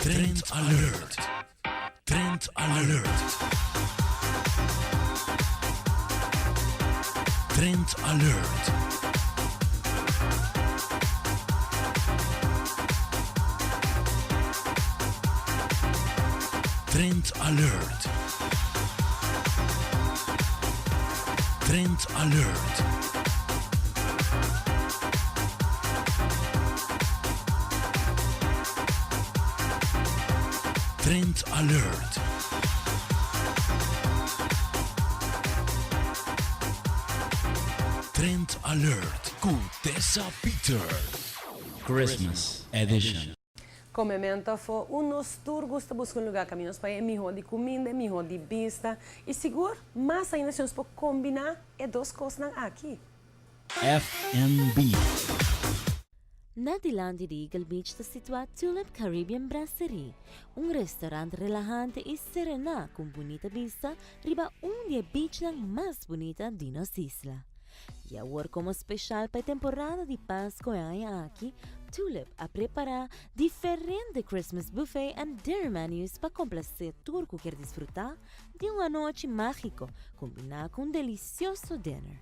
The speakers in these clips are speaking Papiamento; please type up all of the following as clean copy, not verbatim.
Trend Alert! Trend Alert! Trend Alert! Trend Alert! Trend Alert! Trend Alert! Trend Alert ku Tessa Peters. Christmas Edition. Comemento afo, un nos tur gusta busca un lugar caminda nos por haya e miho di cuminda, e miho di bista y sigur mas ainda si nos por combina e dos cosnan aki. FNB. Na dilanti di Eagle Beach ta situá Tulip Caribbean Brasserie, un restaurant relahante i serená ku un bunita bista riba un di e beachnan mas bunita di nos isla. I awor komo speshal pa e temporada di Pasco e aña aki, Tulip a prepará diferente Christmas buffet and dinner menus pa komplasé tur ku kier disfrutá di un anochi mágiko kombiná ku un delisioso dinner.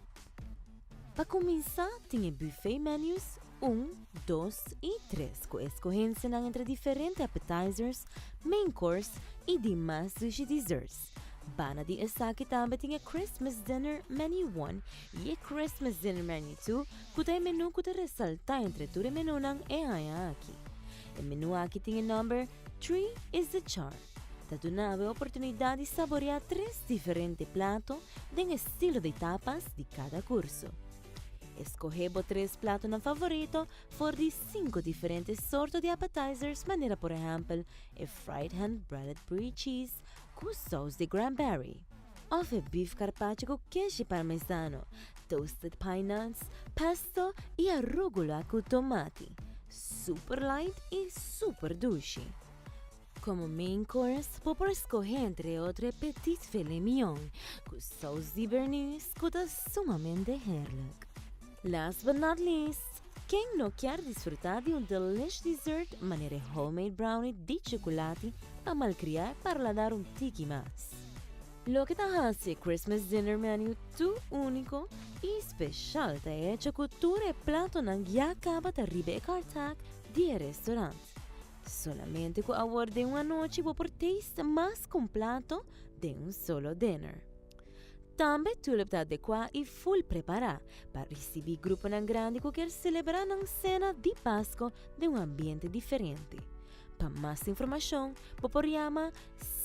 Pa kuminsá tin e buffet menus un, dos i tres ku eskohensianan entre diferente appetizers, main course i dimas dushi desserts. Banda di esaki tambe tin e Christmas dinner menu one i e Christmas dinner menu two ku ta e menu ku ta resaltá entre tur e menunan e aña aki. E menu aki tin e nòmber Three is the Charm. Ta duna bo e oportunidat di saboreá tres diferente plato den estilo di tapas di kada kurso. Eskohé bo tres platonan favorito for di sinku diferente sorto di appetizers manera por ehèmpel e fried hand breaded brie cheese ku sous di cranberry, òf e beef carpaccio ku keshi parmesano, toasted pine nuts, pesto i arugula ku tomati. Super light i super dushi. Komo main course bo por skohe entre otro e petit filet mignon ku sous di bernice ku ta sumamente heerlijk. Last but not least, ken no kier disfruta di un delish dessert manera e homemade brownie di chocolati pa malcria e parladar un tiki mas? Loke ta hasi e Christmas dinner menu tur unico y special ta e hecho cu tur e platonan ya caba ta riba e cartag di e restaurant. Solamente cu awor den un anochi bo por taste mas cu un plato den un solo dinner. Tambe Tulip ta adecua y full prepara pa ricibi gruponan grandi cu kier celebra nan cena di Pasco den un ambiente diferente. Pa mas informacion bo por yama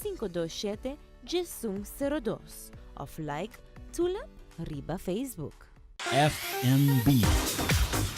527 1102 of like Tulip riba Facebook. FNB.